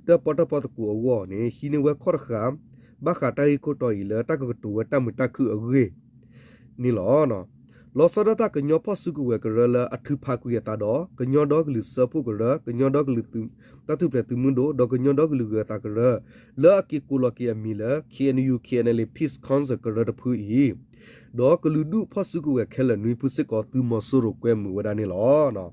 တၢၣ်ပီၣ်တၢၣ်ပီသကိးအဂီၢ်န့ၣ် ဟံးန့ၢ်ဝဲခီၣ်တဃာ် ဘၣ်ဃးတၢ်ဂ့ၢ်ခိၣ်တီအံၤလၢ တၢ်ကကတိၤဝဲတၢ်မုာ်တၢ်ခုၣ်အဂ့ၢ် န့ၣ်လီၤ. လီၤဆီဒၣ်တၢ် ကညီဖီၣ်စုကဝဲၤကရၢလၢအထုးဖးကွံာ်အသးဒီး ကညီဒီကလုာ်စၢဖှိၣ်ကရၢ, ကညီဒီကလုာ်တၢ်ထူၣ်ဖျဲးသုးမုၢ်ဒိၣ် ဒီးကညီဒီကလုာ်ဂၢၤသးကရၢ လၢအက့ၤကိးလီၤက့ၤအမံၤလၢ KNU KNLA Peace Council ကရၢတဖုအံၤ ဒီးကလုာ်ဒူၣ်ဖီၣ်စုကဝဲၤခဲလၢာ်နွံဖုစ့ၢ်ကီး သုးမီၤစိရိၤကွဲမုာ်ဝဲဒၣ်န့ၣ်လီၤ.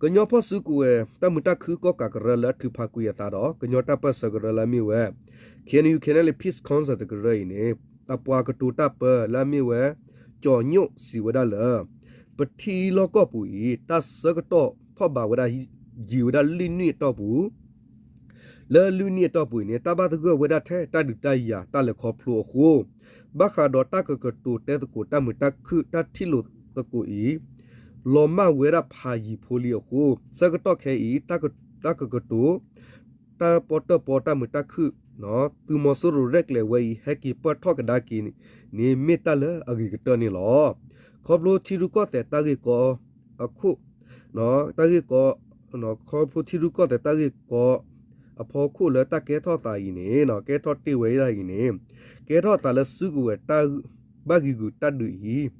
ကညီဖီၣ်စုကဝဲၤ တၢ်မုာ်တၢ်ခုၣ်ကီၣ်ကးကရၢလၢအထုးဖးကွံာ်အသးဒီး ကညီတၢ်ပၢၢ်ဆၢကရၢလၢအမ့ၢ်ဝဲ KNU KNLA Peace Council တကရၢအံၤန့ၣ် အပှၤကတိၤတၢ်ပၢလၢအမ့ၢ်ဝဲ ကၠီၤညိၣ်စံးဝဲဒၣ်လၢ ပထံလီၢ်ကီၢ်ပူၤအံၤ တၢ်ဆၢကတီၢ်ထီၣ်ဘးဝဲဒၣ်ယံာ်ဝဲဒၣ်လွံၢ်နံၣ်အတီၢ်ပူၤ လၢလွံၢ်နံၣ်အတီၢ်ပူၤအံၤန့ၣ် တၢ်ဘၣ်သဂၢၢ်ဝဲဒၣ်ထဲတၢ်ဒုးတၢ်ယၤတၢ်လဲၤခီဖျိအဃိ ဘၣ်ဃးဒီးတၢ်ကကတိၤတဲသကိးတၢ်မုာ်တၢ်ခုၣ်တၢ်ထံၣ်လိာ်သကိးအံၤ လီၤမၢ်ဝဲဒၣ်ဖးယံာ်ဖိလံအဃိ ဆၢကတီၢ်ခဲအံၤ တၢ်ကကတိၤ တၢ်ပီၣ်တၢၣ်ပီတၢ်မုာ်တၢ်ခုၣ် သုးမီၤစိရိၤရဲၣ်ကျဲၤဝဲအံၤ ဟဲက့ၤပၢၢ်ထီၣ်ကဒါက့ၤန့ၣ် မ့ၢ်တၢ်လၢအဂ့ၤကတၢၢ်န့ၣ်လီၤ. ခီဖျိထံရူၢ်ကီၢ်သဲးတၢ်ဂ့ၢ်ကီအခိၣ် တၢ်ဂ့ၢ်ကီ ခီဖျိထံရူၢ်ကီၢ်သဲးတၢ်ဂ့ၢ်ကီအဖီခိၣ်လၢတၢ်ကဲထီၣ်သးအံၤန့ၣ် ကဲထီၣ်တ့ၢ်ဝဲဒၣ်အံၤန့ၣ် ကဲထီၣ်သးလၢစုကဝဲၤတၢ်ဘၣ်ဂံာ်ဂူာ်တၢ်ဒုးအံၤ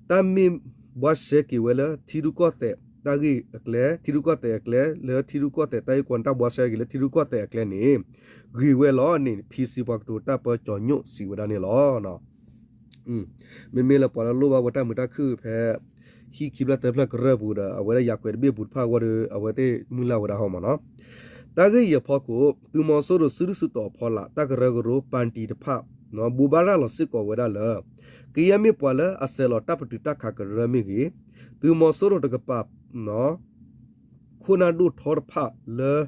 တၢ်မ့ၢ်ဘှါရှဲက့ၤဝဲလၢထံရူၢ်ကီၢ်သဲးတၢ်ဂ့ၢ်အကျဲ ထံရူၢ်ကီၢ်သဲးအကျဲ လၢထံရူၢ်ကီၢ်သဲးတၢ်ဂ့ၢ်ကီန့ၣ် တၢ်ဘှါရှဲက့ၤလၢထံရူၢ်ကီၢ်သဲးအကျဲန့ၣ် ဂ့ၤဝဲလီၤန့ၣ် ဖံစံပှၤကတိၤတၢ်ပၢကၠီၤညိၣ်စံးဝဲဒၣ်န့ၣ်လီၤ. မ့မ့ၢ်လၢပှၤလၢလိၣ်ဘၣ်ဝဲတၢ်မုာ်တၢ်ခုၣ်ဖဲ ဟံၣ်ခံဖျၢၣ်သၢဖျၢၣ်ကရၢပူၤဒီး အဝဲဒၣ်ယၤကွဲးတဘ့ၣ်ပူၤတဖၣ်အဂီၢ်ဒီး အဝဲသ့ၣ်မုၢ်လၢ်ဝဲဒၣ်ဟီမးနီၤ. တၢ်ဂ့ၢ်အံၤအဖီခိၣ် သုးမီၤစိရိၤစုဒုၣ်စုတီၤအဖီလာ် တၢ်ကရၢကရိပၣ်တံၣ်တဖၣ် ဘိးဘၣ်ရၤလီၤစ့ၢ်ကီးဝဲဒၣ်လၢ ကယဲၢ်မ့ၢ်ပှၤလၢအဆဲးလီၤတၢ်ပတုာ်တၢ်ခးကရၢမ့ၢ်ဂ့ၤ, သုးမီၤစိရိၤတကပၤ ခိၣ်နၢ်ဒိၣ်ထီတဖၣ်လၢ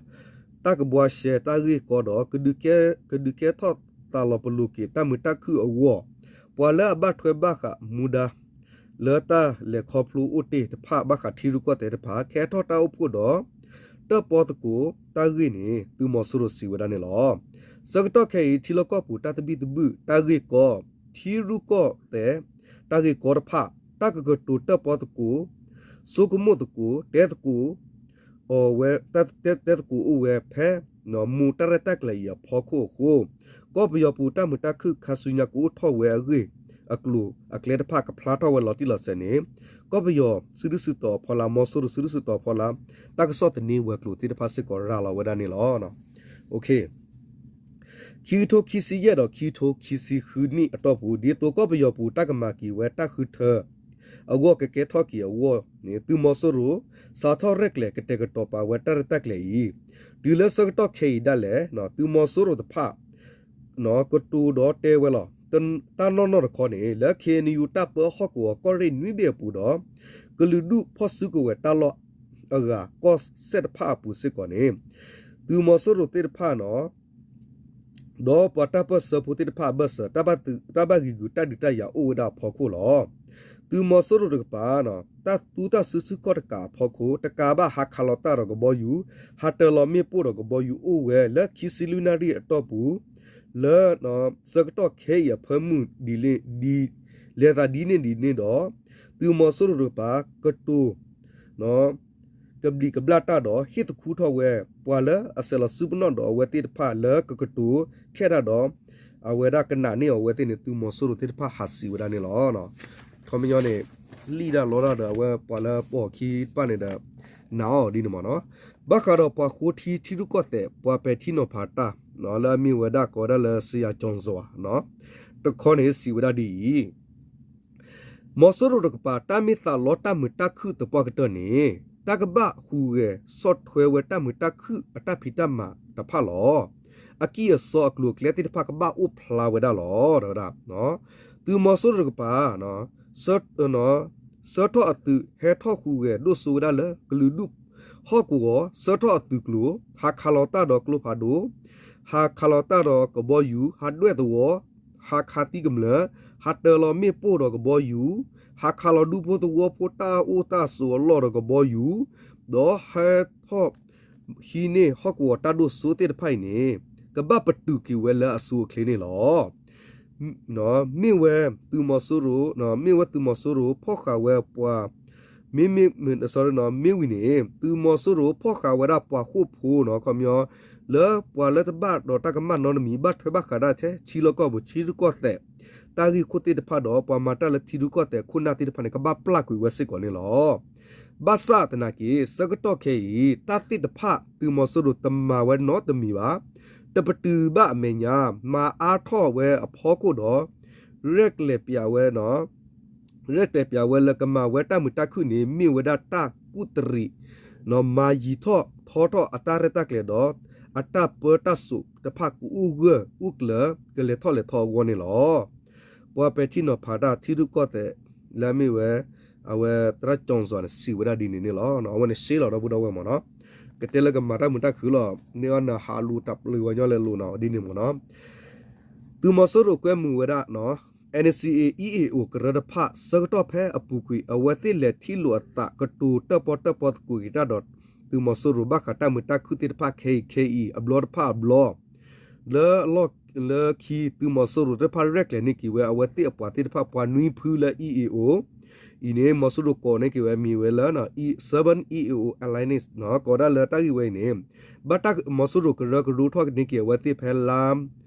တၢ်ကဘှါရှဲတၢ်ဂ့ၢ်ကီဒီး ကဒုးကဲထီၣ်သးလီၤပလိာ်က့ၤတၢ်မုာ်တၢ်ခုၣ်အဂီၢ်, ပှၤလၢအဘၣ်ထွဲဘၣ်ဃးမူဒါ လၢတၢ်လဲၤခီဖျိအိၣ်တ့ၢ်တဖၣ် ဘၣ်ဃးထံရူၢ်ကီၢ်သဲးတဖၣ် ကဲထီၣ်တၢ်အိၣ်ဖှိၣ်ဒီး တၢၣ်ပီသကိးတၢ်ဂ့ၢ်န့ၣ် သုးမီၤစိရိၤစံးဝဲဒၣ်န့ၣ်လီၤ. ဆၢကတီၢ်ခဲအံၤ ထံလီၢ်ကီၢ်ပူၤတၢ်သဘံၣ်သဘုၣ် တၢ်ဂ့ၢ်ကီ ထံရူၢ်ကီၢ်သဲး တၢ်ဂ့ၢ်ကီတဖၣ် တၢ်ကကတိၤတၢၣ်ပီသကိး ဆိကမိၣ်သကိး တဲသကိး အီၤဝဲ တဲသကိးအိၣ်ဝဲဖဲ မူးတၢ်ရဲၣ်တၢ်ကျဲၤအံၤအဖီခိၣ်အဃိ ကီၢ်ပယီၤပူၤတၢ်မုာ်တၢ်ခုၣ်ခါဆူညါကအိၣ်ထီၣ်ဝဲအဂ့ၢ် အကျိၤအကျဲတဖၣ်ကဖျါထီၣ်ဝဲလီၤတံၢ်လီၤဆဲးန့ၣ် ကီၢ်ပယီၤစုဒုၣ်စုတီၤအဖီလာ် မီၤစိရိၤစုဒုၣ်စုတီၤအဖီလာ် တၢ်ကစီၣ်သန့ဝဲၤကျိၤသ့ၣ်တဖၣ်စ့ၢ်ကီးရၤလီၤဝဲဒၣ်န့ၣ်လီၤ. ခံကထိခံဆံယဲၢ်ဒီးခံကထိခံဆံဃုနံၣ်အတီၢ်ပူၤ ဒ်သိးကီၢ်ပယီၤပူၤတၢ်ကမၤက့ၤဝဲတၢ်ဃုထၢ အဂီၢ်ကကဲထီၣ်က့ၤအဂီၢ်န့ၣ် သုးမီၤစိရိၤ စးထီၣ်ရဲၣ်ကျဲၤကတဲာ်ကတီၤပာ်ဝဲတၢ်ရဲၣ်တၢ်ကျဲၤအံၤ တုၤလၢဆၢကတီၢ်ခဲအံၤဒၣ်လဲာ် သုးမီၤစိရိၤတဖၣ် ကတိၤဒီးတဲဝဲလီၤ. တၢ်နီၢ်နီၢ်တခီန့ၣ် လၢ KNU တၢ်ပၢဟီၣ်ကဝီၤကီၢ်ရ့ၣ်နွံဘ့ၣ်အပူၤဒီး ကလုာ်ဒူၣ်ဖီၣ်စုကဝဲၤတၢ်လီၢ်အဂၤကီၢ်စဲၣ်တဖၣ်အပူၤစ့ၢ်ကီးန့ၣ် သုးမီၤစိရိၤသ့ၣ်တဖၣ်နီၤ ဒီးပှၤတၢ်ပၢၢ်ဆၢဖိသ့ၣ်တဖၣ်အဘၢၣ်စၢၤ တၢ်ဘၣ်ဂံာ်ဂူာ်တၢ်ဒုးတၢ်ယၤအိၣ်ဝဲဒၣ်အဖီခိၣ်လီၤ. သုးမီၤစိရိၤတကပၤ တၢ်သူတၢ်စုဆူၣ်ခီၣ်တကးအဖီခိၣ် တကးဘၣ်ဟးခးလီၤတၢ်ဒီးကဘီယူၤ ဟးတၢၤလီၤမ့ၣ်ပိၢ်ဒီးကဘီယူၤအိၣ်ဝဲလၢခံဆံလွံၢ်နၣ်ရံၣ်အတီၢ်ပူၤ လၢ ဆၢကတီၢ်ခဲအံၤအဖၢမုၢ် လဲၤသးဒ်န့ၣ်ဒ်န့ၣ်ဒီး သုးမီၤစိရိၤတကပၤ ကတိၤ ကဘျံးကဘျၣ်တၢ်ဒီး ဟ့ၣ်သခူထီၣ်ဝဲ ပှၤလၢအဆဲးလီၤစုပနီၣ်ဒီးအဝဲသ့ၣ်တဖၣ်လၢကကတိၤခဲတၢ်ဒီး အဝဲဒၣ်ကနာ်န့ၢ်အဝဲသ့ၣ်န့ၣ် သုးမီၤစိရိၤသ့ၣ်တဖၣ်ဟးစံးဝဲဒၣ်န့ၣ်လီၤ. ခီပညီန့ၣ် လံၣ်ဒၣ်လီတၢ်ဒီး အဝဲပှၤလၢပိာ်အခံတဖၣ်န့ၣ်ဒီး နာ်အီၤဒ်န့ၣ်မးနီၤ. ဘၣ်ဃးဒီးပှၤဃိထံထံရူၢ်ကီၢ်သဲး ပှၤပဲာ်ထံနီၤဖးတၢ် လၢအမ့ၢ်ဝဲဒၣ်ကိးဝဲဒၣ်လၢ စယၤကၠီၤစဝၤ တခီန့ၣ်စံးဝဲဒၣ်ဒ်အံၤ မီၤစိရိၤတကပၤ တၢ်မ့ၢ်သးလီတၢ်မုာ်တၢ်ခုၣ်သပှၢ်ကတၢၢ်န့ၣ် တၢ်ကဘၣ်ဟူးဂဲၤဆီၣ်ထွဲဝဲတၢ်မုာ်တၢ်ခုၣ်အတၢ်ဖံးတၢ်မၤတဖၣ်လီၤ. အကံၢ်အစီအကျိၤအကျဲသ့ၣ်တဖၣ်ကဘၣ်အိၣ်ဖျါဝဲဒၣ်လီၤ. ဒီးဝဲဒၣ် သုးမီၤစိရိၤတကပၤ ဆၢထီၣ်အသုး ဟဲထီၣ်ဟူးဂဲၤဒိၣ်စိဝဲဒၣ်လၢကလုာ်ဒူၣ်ဟီၣ်ကဝီၤ ဆၢထီၣ်အသုးကျိၤ ဟးခးလီၤတၢ်ဒီးကျိဖးဒိၣ် ဟးခးလီၤတၢ်ဒီးကဘီယူၤ ဟးဒွဲၣ်သဝီ ဟးခးသံကမျၢၢ် ဟးတၢလီၤမ့ၣ်ပိၢ်ဒီးကဘီယူၤ ဟးခးလီၤဒူဖိသဝီဖိတၢ်အိၣ်တၢ်ဆိးအလီၢ်ဒီးကဘီယူၤ ဒီးဟဲထီၣ် ဟံးန့ၢ်ဟီၣ်ကဝီၤတၢ်ဒိၣ်စိသ့ၣ်တဖၣ်အံၤန့ၣ် ကဘၣ်ပတုာ်က့ၤဝဲလၢအဆိအချ့န့ၣ်လီၤ. မ့ၢ်ဝဲသုးမီၤစိရိၤ မ့ၢ်ဝဲသုးမီၤစိရိၤဖီၣ်ဃာ်ဝဲပှၤ မ့မ့ၢ် မ့ၢ်ဝံၤန့ၣ် သုးမီၤစိရိၤဖီၣ်ဃာ်ဝဲဒၣ်ပှၤဃိၣ်ဖိနီၤ ခီပညီ လၢပှၤလၢတဘၣ်ဒီးတၢ်ကမၣ်နီတမံၤ ဘၣ်ထွဲဘၣ်ဃးဒၣ်ထဲထံလီၢ်ကီၢ်ပူၤ ထံရူၢ်ကီၢ်သဲး တၢ်ဂ့ၢ်ခိၣ်သ့ၣ်တဖၣ်ဒီး ပှၤမၤတၢ်လၢထံရူၢ်ကီၢ်သဲးခိၣ်နၢ်သ့ၣ်တဖၣ်န့ၣ် ကဘၣ်ပျၢ်ကွံာ်ဝဲစ့ၢ်ကီးန့ၣ်လီၤ. ဘၣ်ဆၣ်သနာ်က့ ဆၢကတီၢ်ခဲအံၤ တၢ်သ့ၣ်တဖၣ်သုးမီၤစိရိၤတမၤဝဲနီတမံၤဘၣ်. တပတုာ်ဘၣ်အမဲာ်ညါ မၤအါထီၣ်ဝဲအဖီခိၣ်ဒီး ရဲၣ်ကျဲၤပျးဝဲ ရဲၣ်ကျဲၤပျးဝဲလၢကမၤဝဲတၢ်မုာ်တၢ်ခုၣ်န့ၣ် မ့ၢ်ဝဲဒၣ်တၢ်ကူၣ်တရံး မၤယံၤထီၣ်ထီထီၣ်အတၢ်ရဲၣ်တၢ်ကျဲၤဒီး အတၢ်ပၢတၢ်စိးတဖၣ်ကအိၣ်ဂၢၢ်အိၣ်ကျၢၤ ကလဲၤထီၣ်လဲၤထီအဂီၢ်န့ၣ်လီၤ. ပှၤပဲာ်ထံနီၤဖးတၢ်ထံရူၢ်ကီၢ်သဲးလၢအမ့ၢ်ဝဲ အဝဲသရၣ်ကၠီၣ်စီၤန့ၣ် စံးဝဲဒၣ်ဒ်န့ၣ်န့ၣ်လီၤ. အဝဲန့ၣ်ရှဲလီၤဒီပုၢ်ဒီဝဲၢ်မ့ၢ်နီၤ ကတဲလၢကမၤတၢ်မုာ်တၢ်ခုၣ်လီၤ န့ၢ်အီၣ်နၤဟးလူၤတၢ်ပျုၤဝဲညီလဲၤလိၤနီၤ ဒ်န့ၣ်မ့ၢ်နီၤ သုးမီၤစိရိၤကွဲမုာ်ဝဲဒၣ် NCA EAO ကရၢတဖၣ် ဆၢကတီၢ်ဖဲအပူၤကွံာ် အဝဲသ့ၣ်လဲၤထံၣ်လိာ်အသး ကတိၤတၢၣ်ပီၣ်တၢၣ်ပီသကိးက့ၤတၢ်ဒီး သုးမီၤစိရိၤဘၣ်ဃးတၢ်မုာ်တၢ်ခုၣ်သ့ၣ်တဖၣ်ခဲအံၤခဲအံၤ အဘျီတဖၣ်အဘျီ လၢလီၢ်လၢခံ သုးမီၤစိရိၤသ့ၣ်တဖၣ်ရဲၣ်ကျဲၤန့ၢ်က့ၤဝဲ အဝဲသ့ၣ်အပှၤသ့ၣ်တဖၣ်ပှၤနွံဖုလၢ EAO အံၤန့ၣ် မီၤစိရိၤကိးန့ၢ်က့ၤဝဲမံၤဝဲလၢ Southern EAO Alliance ကိးဒၣ်လၢတၢ်ဂ့ၢ်ဝဲအံၤန့ၣ် ဘၣ်တၢ်မီၤစိရိၤကရၢကရိထီၣ်ကန့ၢ်က့ၤအဝဲသ့ၣ်ဖဲလါ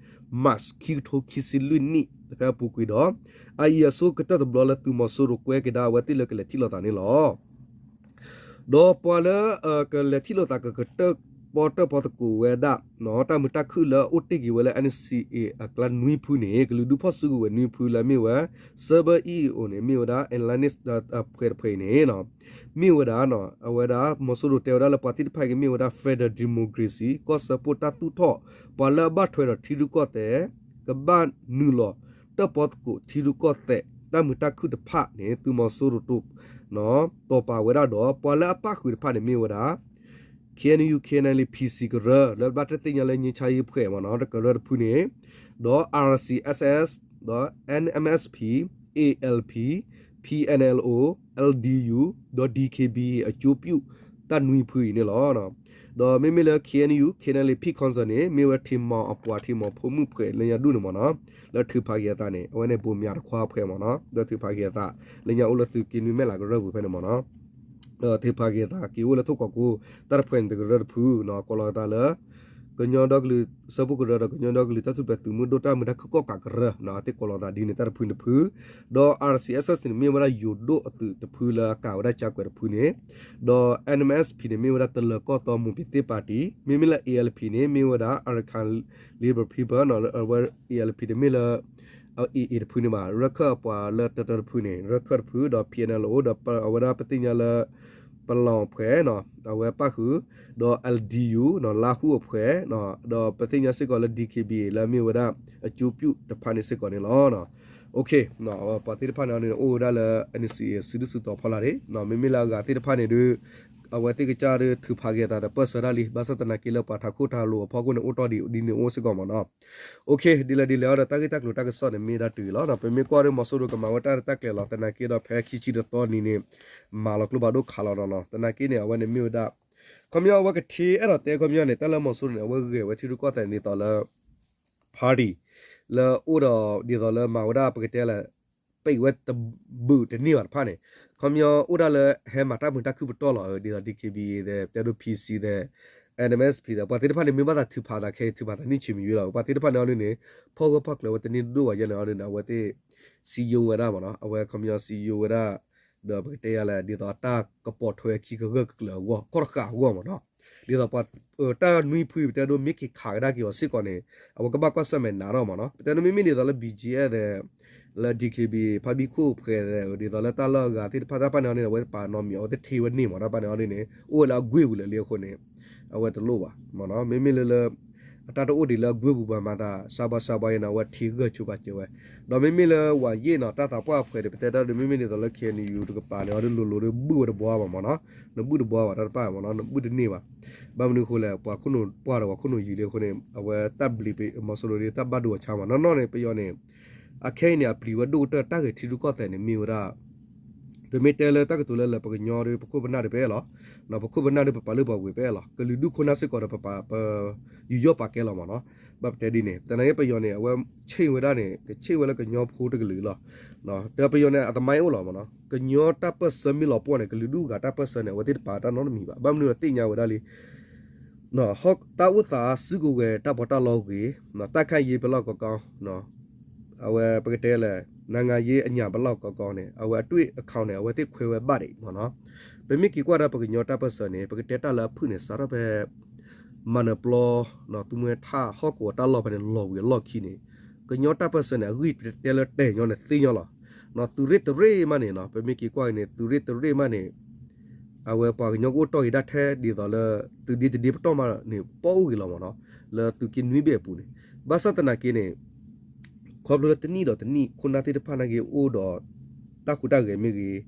March ခံကထိခံဆံလွံၢ်နံၣ် ဖဲအပူၤကွံာ်ဒီး အအံၤအဆိကတၢၢ်တဘျီလၢသုးမီၤစိရိၤကွဲက့ၤဒၣ်အဝဲသ့ၣ်လၢကလဲၤထံၣ်လိာ်သးန့ၣ်လီၤ. ဒီးပှၤလၢ ကလဲၤထံၣ်လိာ်သးကကတၢၣ်ပီၣ်တၢၣ်ပီသကိးဝဲဒၣ် တၢ်မုာ်တၢ်ခုၣ်လၢအအိၣ်တ့ၢ်က့ၤဝဲလၢ NCA အကျါနွံဖုန့ၣ် ကလုာ်ဒူၣ်ဖီၣ်စုကဝဲၤနွံဖုလၢအမ့ၢ်ဝဲ Southern EAO န့ၣ် မ့ၢ်ဝဲဒၣ် Alliance ဖှဲးတဖှဲးအံၤန့ၣ် မ့ၢ်ဝဲဒၣ် အဝဲဒၣ်မီၤစိရိၤတဲဝဲဒၣ်လၢပှၤသ့ၣ်တဖၣ်ကမ့ၢ်ဝဲဒၣ် Federal Democracy ကီၢ်စၢဖှိၣ်တၢ်သူၣ်ထီၣ် ပှၤလၢအဘၣ်ထွဲဒီးထံရူၢ်ကီၢ်သဲး ကဘၣ်နုာ်လီၤတၢၣ်ပီသကိးထံရူၢ်ကီၢ်သဲး တၢ်မုာ်တၢ်ခုၣ်တဖၣ်န့ၣ် သုးမီၤစိရိၤတိာ် တိာ်ပာ်ဝဲဒၣ်ဒီး ပှၤလၢအပၣ်ဃုာ်တဖၣ်န့ၣ်မ့ၢ်ဝဲဒၣ် KNU KNLA PC ကရၢ လၢဘၣ်တသ့ၣ်ညါလၢ ငြိမ်းချမ်းရေးအဖွဲ့ မ့ၢ်နီၤ ကရၢတဖုန့ၣ် ဒီး RCSS ဒီး NMSP ALP PNLO LDU ဒီး DKBA အကျိုးပြု တၢ်နွံဖုအံၤန့ၣ်လီၤ. ဒီးမ့မ့ၢ်လၢ KNU KNLA Peace Council န့ၣ် မ့ၢ်ဝဲထံမီၤအပှၤထံမီၤဖိမုၣ်ဖှဲးလၢညါဒူၣ်န့ၣ်မ့ၢ်နီၤ လၢထုးဖးက့ၤအသးန့ၣ် အဝဲန့ၣ်ဘိးမၠးတခွါဖှဲးမ့ၢ်နီၤ လၢထုးဖးက့ၤအသး လၢညါအိၣ်လၢသုးက့နွံမဲၢ်လးကရၢပူၤဖဲန့ၣ်မ့ၢ်နီၤ ဒီးထုးဖးက့ၤအသး က့ၤအိၣ်လၢထိၣ်ကီးကိ တၢ်တဖှဲးန့ၣ်တကရၢတဖုနီၤ ကိးလီၤအသးလၢ ကညီဒီကလုာ်စၢဖှိၣ်ကရၢဒီး ကညီဒီကလုာ်တၢ်ထူၣ်ဖျဲးသုးမုၢ်ဒိၣ်တၢ်မုာ်တၢ်ခုၣ်ကီၣ်ကးကရၢနီၤ အသ့ၣ်ကိးလီၤသးဒ်န့ၣ် တၢ်တဖုန့ၣ်တဖု ဒီး RCSS န့ၣ် မ့ၢ်ဝဲဒၣ်ယိၤဒိၣ်အသုးတဖုလၢအကၤဝဲဒၣ်ကၠါကွဲးတဖုန့ၣ် ဒီး NMSP န့ၣ် မ့ၢ်ဝဲဒၣ်တလၢၤကီၢ်သီမူးပံၤသ့ၣ်ပၣ်တံၣ် မ့မ့ၢ်လၢ ALP န့ၣ် မ့ၢ်ဝဲဒၣ် Arakan Liberal People နီၤ အဝဲ ALP န့ၣ်မ့ၢ်လၢ AA တဖုန့ၣ်ဘၣ် ရခၢၣ်အပှၤလၢတၢတၢတဖုန့ၣ် ရခၢၣ်တဖု ဒီး PNLO ဒီးအဝဲဒၣ်ပသ့ၣ်ညါလၢ ပလီၢ်အဖှဲးနီၤ အဝဲပၣ်ဃုာ် ဒီး LDU နီၤ လါဟူအဖှဲး ဒီးပသ့ၣ်ညါစ့ၢ်ကီးလၢ DKBA လၢအမ့ၢ်ဝဲဒၣ် အကျိုးပြု တဖၣ်န့ၣ်စ့ၢ်ကီးန့ၣ်လီၤ. ပှၤသ့ၣ်တဖၣ်န့ၣ်အီၤန့ၣ် အိၣ်ဝဲဒၣ်လၢ NCA စုဒုၣ်စုတီၤဖီလာ်န့ၣ် မ့မ့ၢ်လၢအဂၤသ့ၣ်တဖၣ်န့ၣ်ဒီး အဝဲသ့ၣ်ကစၢ်ဒီးထုးဖးက့ၤအသးဒီးပၢၢ်ဆၢတၢ်လံ ဘၣ်ဆၣ်သနာ်က့လၢပှၤထးခိၣ်ထးလိၤအဖီခိၣ်န့ၣ် အိၣ်တီၢ်ဒ်အံၤဒ်န့ၣ်အိၣ်စ့ၢ်ကီးမ့ၢ်နီၤ ဒ်လဲၣ်ဒ်လဲၣ်အံၤဒီး တၢ်ဂ့ၢ်တၢ်ကျိၤတၢ်ကစီၣ်န့ၣ် မ့ၢ်ဒၣ်တုၤအံၤလီၤ. ပမ့ၢ်ကွၢ်ဒီးမီၤစိရိၤကမၤဝဲတၢ်ရဲၣ်တၢ်ကျဲၤလီၤ. သနာ်က့ဒီးဖဲခံဆံတသီနံၤန့ၣ် မၤလီၤကျိဖးဒိၣ်ခးလီၤဒီးနီၤ. သနာ်က့န့ၣ် အဝဲန့ၣ်မ့ၢ်ဝဲဒၣ် ခီပညီအဝဲကထံၣ်အဲၣ်ဒိးတဲခီပညီန့ၣ် တၢ်လၢမီၤစိရိၤန့ၣ် အဝဲဂဲၤဝဲထံရူၢ်ကီၢ်သဲးန့ၣ်ဒ်သိးလၢ party လၢအိၣ်ဒီးဒ်သိးလၢမၤဝဲဒၣ်ပကတဲလၢ ပိတ်ဝဲတဘုးတန့ၢ်ဘၣ်တဖၣ်န့ၣ် ခီပညီအိၣ်ဒၣ်လၢဟဲမၤတၢ်မုာ်တၢ်ခုၣ်ပတီၢ်လီၤ. ဒ်သိး DKBA သဲး တဲဒိ PC သဲး NMSP သဲး ပှၤသ့ၣ်တဖၣ်န့ၣ် မ့ၢ်ဘၣ်သးထုးဖးသးခဲအံၤ ထုးဖးသးန့ၢ်ဆံးမံၤယံလီၤ. ပှၤသ့ၣ်တဖၣ်န့ၣ်အီၤဒ်န့ၣ် ဖီၣ်ဂၢၢ်ဖီၣ်ကျၢၤဝဲတန့ၢ်ဒိၣ်ဘၣ်ယဲန့ၣ်အီၤဒ်န့ၣ် အဝဲသ့ၣ် စည်းရုံးဝဲဒၣ်မ့ၢ်နီၤ. အဝဲခီပညီစည်းရုံးဝဲဒၣ် ဒီးပကတဲယၤလဲၣ် ဒ်သိးတၢ်ကပိာ်ထွဲခံကဂၢၢ်ကကျၢၤအဂီၢ် ကီၢ်တဃာ်အဂီၢ်မ့ၢ်နီၤ. ဒ်သိးပှၤ တၢ်နွံဖုအံၤ ပတဲဒိ မ့ၢ်က့ၤခးကဒါက့ၤအီၤစ့ၢ်ကီးန့ၣ် အဝဲကဘၣ်ကွၢ်ဆၢၣ်မဲာ်နးထီၣ်မ့ၢ်နီၤ. ပတဲဒိ မ့မ့ၢ်ဒ်သိးလၢ BGF သဲး လၢ DKBA ဖါဘံခိၣ်ဖှဲးသဲး ဒ်သိးလၢတၢ်လီၢ်အဂၤသ့ၣ်တဖၣ် တၢ်တဖၣ်န့ၣ်အီၤဒ်န့ၣ် အဝဲပာ်နီတမံၤ အဝဲသ့ၣ်ထံၣ်ဝဲန့ၢ်မ့ၢ်နီၤ. တၢ်တဖၣ်န့ၣ်အီၤဒ်န့ၣ် အိၣ်ဝဲလၢအကွ့ၢ်ပူၤလၢာ်လံအဃိန့ၣ် အဝဲတလိၣ်ဘၣ်မ့ၢ်နီၤ. မ့မ့ၢ်လၢလၢ အတၢ်တအိၣ်ဒံးလၢအဂုၢ်ပူၤပှၤမၤသး စးဘီစးဘီအံၤန့ၣ် အဝဲထံဂၢၢ်ဆိပာ်စၢၤဝဲ, ဒီးမ့မ့ၢ်လၢဝၤယ့ၣ်နီၤ တၢ်သးပှၢ်အဖှဲးဒီး ပတဲတၢ်ဒီး မ့မ့ၢ်ဒ်သိးလၢ ခ့ၣ်အဲၣ်ယူၣ် တကပၤန့ၣ် အီၤဒ်လိၤလိၤဒီး ဘုၣ်ဝဲတဘှီဘၣ်မ့ၢ်နီၤ, နဘုၣ်တဘှီဘၣ် တၢ်တဖၣ်မ့ၢ်နီၤ နဘုၣ်တန့ၢ်ဘၣ်. ဘၣ်မနုၤအဃိလဲၣ် ပှၤခိၣ်နူာ်ပှၢ်ဒီးပှၤခိၣ်နူာ်ယံၤလံအဃိန့ၣ် အဝဲတၢ်ဘျံးပမီၤစိရိၤဒီး တၢ်ဘၣ်ဒိအီၤဆါမးနီၤနီၤန့ၣ် ပယီၤန့ၣ် အခဲအံၤန့ၣ် အပျံၤဝဲဒိၣ်ကတၢၢ်တၢ်ဂဲၤထံရူၢ်ကီၢ်သဲးန့ၣ် မ့ၢ်ဝဲဒၣ် ပမ့ၢ်တဲလၢတၢ်ကတိၤလၢလၢပကညီဒီး ပခိၣ်ပနၢ်ဒီးပအဲၣ်လီၤ, ပခိၣ်ပနၢ်ဒီးပပာ်လုၢ်ပာ်ပှ့ၤပအဲၣ်လီၤ, ကလုာ်ဒူၣ်ခိၣ်နၢ်စ့ၢ်ကီးဒီးပပာ် ပယူးယီၣ်ပာ်ကဲလီၤမ့ၢ်နီၤ. ဘၣ်ပတဲဒ်န့ၣ် သနာ်က့ပယီၤန့ၣ် အဝဲဆ့ၣ်ဝဲဒၣ်န့ၣ် ကဆ့ၣ်ဝဲလၢကညီဖိတကလုာ်လီၤ. ဒီးပယီၤန့ၣ် အသမိုင်းအိၣ်လီၤမ့ၢ်နီၤ ကညီတၢ်ပၢၢ်ဆၢမ့ၢ်လီၤပှီၢ်န့ၣ် ကလုာ်ဒူၣ်ဂၤတၢ်ပၢၢ်ဆၢန့ၣ် အဝဲသ့ၣ်တပာ်တၢ်နီတမံၤဘၣ်. ဘၣ်မနုၤဒီးသ့ၣ်ညါဝဲဒၣ်လံ တၢ်အိၣ်သးစုကဝဲၤတၢ်ပီးတၢ်လီဂ့ၤ, တၢ်ခါယ့ပလီၢ်ကီကီ အဝဲပကတဲလၢ နၤငါယ့အညၣ်ပလီၢ်ကီကီန့ၣ် အဝဲအတွေ့အကြုံန့ၣ် အဝဲသ့ၣ်ခွဲးဝဲဘၣ်ဒံးမ့ၢ်နီၤ. ပမ့ၢ်က့ၤကွၢ်ဒီးပကညီတၢ်ပၢၢ်ဆၢန့ၣ် ပကတဲတၢ်လၢအဖုၣ်န့ၣ် စးထီၣ်ဖဲ မၤနၢၤပျီ သုမှဲထၣ်ဟီၣ်ကဝီၤတၢ်လီၢ်ဖဲန့ၣ် လီၤဝံၤအလီၢ်ခံန့ၣ် ကညီတၢ်ပၢၢ်ဆၢန့ၣ် အဂံၢ်ပတဲလၢတဲာ်ညီန့ၣ်သ့ညီလီၤ. သုးရ့ၣ်တရ့ၣ်မးန့ၣ်နီၤ ပမ့ၢ်က့ၤကွၢ်အံၤန့ၣ် သုးရ့ၣ်တရ့ၣ်မးန့ၣ် အဝဲပှၤကညီကအိၣ်တီၢ်က့ၤဒၣ်ထဲဒ်သိးလၢ သုးဒ့တဒ့ပတီၢ်မးန့ၣ် ပီၣ်အိၣ်ဂ့ၤလီၤမ့ၢ်နီၤ, လၢသုးက့နွံဘ့ၣ်အပူၤန့ၣ်. ဘၣ်ဆၣ်သနာ်က့န့ၣ် ခီဖျိလၢတနံၣ်ဒီးတနံၣ် ခိၣ်နၢ်သ့ၣ်တဖၣ်နာ်က့အိၣ်ဒီး တၢ်ဟူးတၢ်ဂဲၤမ့ၢ်ဂ့ၤ,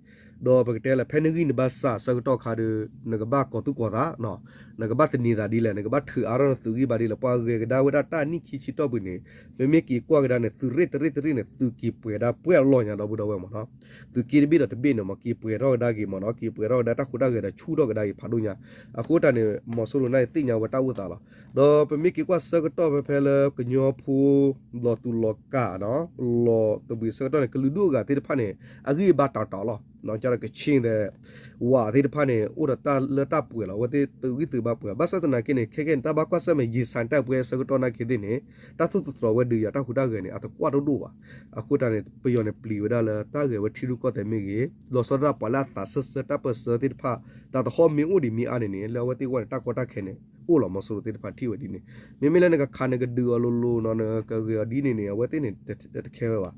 ဒီးပကတဲလၢ ဖဲနဂံၢ်နဘါစၢ်ဆၢကတီၢ်ခါဒီး နကဘၣ်ကီၤသူၣ်ကီၤသး, နကဘၣ်သန့ၤသးဒ်လဲၣ်, နကဘၣ်ထုးအါထီၣ်နသုးဂံၢ်ဘါဒ်လဲၣ်, ပှၤဂဲၤကဒါဝဲဒၣ်တၢ်နံၣ်ခံဆံတီၢ်ပူၤန့ၣ် ပမ့ၢ်က့ၤကွၢ်ကဒါန့ၣ် သုးရ့ၣ်တရ့ၣ်တရ့ၣ်န့ၣ် သုးက့ၤပှဲၤဒၣ်ပှဲၤအလီၢ်ညါဒီပုၢ်ဒီဝဲၢ်မ့ၢ်နီၤ. သုးက့တဘ့ၣ်ဒီးတဘ့ၣ်န့ၣ် မ့ၢ်က့ၤပှဲၤထီၣ်ကဒါက့ၤမ့ၢ်နီၤ, က့ၤပှဲၤထီၣ်ကဒါတၢ်ဟူးတၢ်ဂဲၤဒီးဆူၣ်ထီၣ်ကဒါက့ၤဖးဒိၣ်ညါ. အဃိတၢ်န့ၣ် မီၤစိရိၤန့ၣ်သ့ၣ်ညါဝဲတၢ်အိၣ်သးလီၤ. ဒီးပမ့ၢ်က့ၤကွၢ်ဆၢကတီၢ်ဖဲဖဲလၢကညီဖိ လီၤတူာ်လီၤကာ်နီၤ, လီၤသဘှံးဆၢကတီၢ်န့ၣ် ကလုာ်ဒူၣ်အဂၤသ့ၣ်တဖၣ်န့ၣ် အဂံၢ်အဘါတီၤတီၤလီၤ. ကဒီးကဆ့ၣ်ဒီး ဝးသ့ၣ်တဖၣ်န့ၣ် အိၣ်ဒီးတၢ်လၢတၢ်ပှဲၤလီၤ, အဝဲသ့ၣ်သုးဂံၢ်သုးဘါပှဲၤ. ဘၣ်ဆၣ်သနာ်က့န့ၣ် ခဲကဲန့ၣ် တၢ်ဘၣ်ကွၢ်ဆၢၣ်မဲာ် ရင်ဆိုင်တိုက်ပွဲ ဆၢကတီၢ်နာ်က့သ့ၣ်န့ၣ် တၢ်သူၣ်သတြီၤဝဲဒုးယၤတၢ်ဟူးတၢ်ဂဲၤန့ၣ် အတကွၢ်ဒိၣ်ဒိၣ်ဘၣ်. အဃိတၢ်န့ၣ် ပယီၤန့ၣ်ပျံၤဝဲဒၣ်လၢတၢ်ဂဲၤဝဲထံရူၢ်ကီၢ်သဲးမ့ၢ်ဂ့ၤ, လီၤဆီဒၣ်တၢ်ပှၤလၢအသးစၢၢ်စၢၢ်တၢ်ပၢၢ်ဆၢသ့ၣ်တဖၣ် တၢ်သဟီၣ်မ့ၢ်အိၣ်ဒံးမ့ၢ်အါန့ၣ်န့ၣ် လၢအဝဲသ့ၣ်အဂီၢ်န့ၣ် တၢ်ကီတၢ်ခဲန့ၣ် အိၣ်လီၤ. မီၤစိရိၤသ့ၣ်တဖၣ်ထံၣ်ဝဲဒ်န့ၣ် မ့မ့ၢ်လၢနကခးနကဒုးအီၤလိၤလိၤနီၤ, နကဂဲၤအီၤဒ်န့ၣ်န့ၣ် အဝဲသ့ၣ်န့ၣ် တခဲဝဲဘၣ်.